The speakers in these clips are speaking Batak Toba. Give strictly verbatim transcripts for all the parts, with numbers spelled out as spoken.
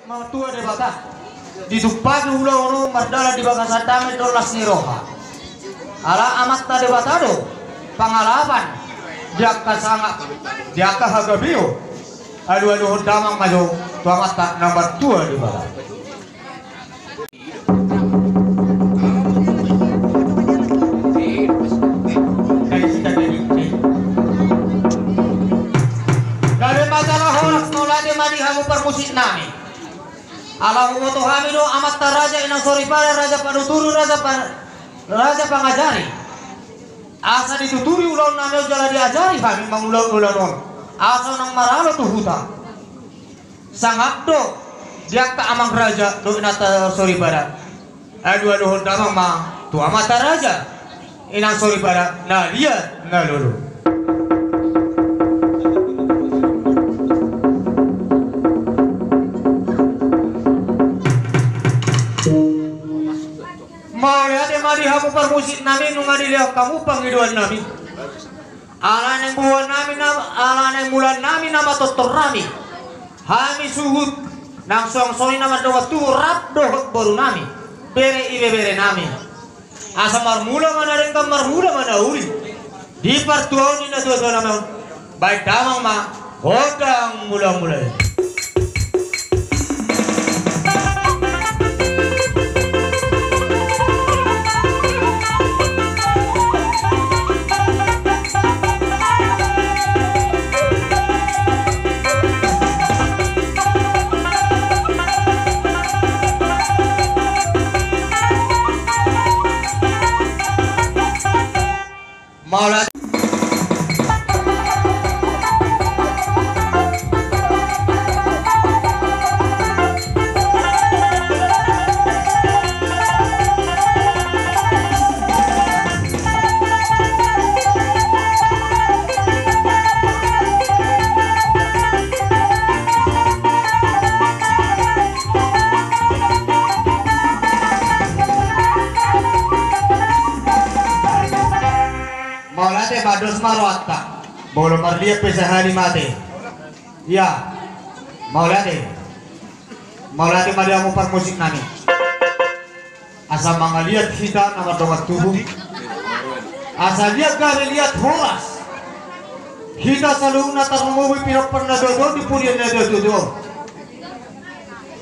Martua Debata, ditumpahi ulaon on mardalan di bagasan dame dohot las ni roha. Ala Amanta Debata do pangalapan di angka sangap, di angka hagabeon. Alualuhon damang ma jo tu Amanta na martua Debata. Gabe ma jala horas, mauliate ma di hamu parmusik nami. Ala huboto hami do amanta raja, inang soripada, raja panuturi, raja pa-, raja pangajari. Asa dituturi ulaon nami on jala diajari hami mangula ulaon on. Asa unang maralo tu huta. Sangap do di angka amang raja dohot inanta soripada. Alualuhon damang ma tu amanta raja, inang soripada na liat na lolo. Mauliate ma di hamu parmusik nami, nunga dilehon hamu pangidoan nami. Ala naeng bulan nami na, ala naeng bulan nami na matortor nami. Hami suhut nang suang songon i na mardongan tubu rap dohot boru nami, bere ibebere nami. Asa marmula ma na denggan, marmula ma na uli. Di partuaon ni natuatua nami on, baen damang ma gondang mulamula i. Mauliate. Mauliate, bados ma rohanta. Molo marliat pe sahali mate. Ia. Mauliate. Mauliate ma di hamu parmusik nami. Asa mangaliat hita na mardongan tubu. Asa liat gabe liat horas. Hita saluhutna tarlumobi pinompar na tuatua di pudi ni na tuatua.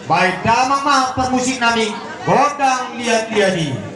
Baen damang ma parmusik nami gondang liat-liat i.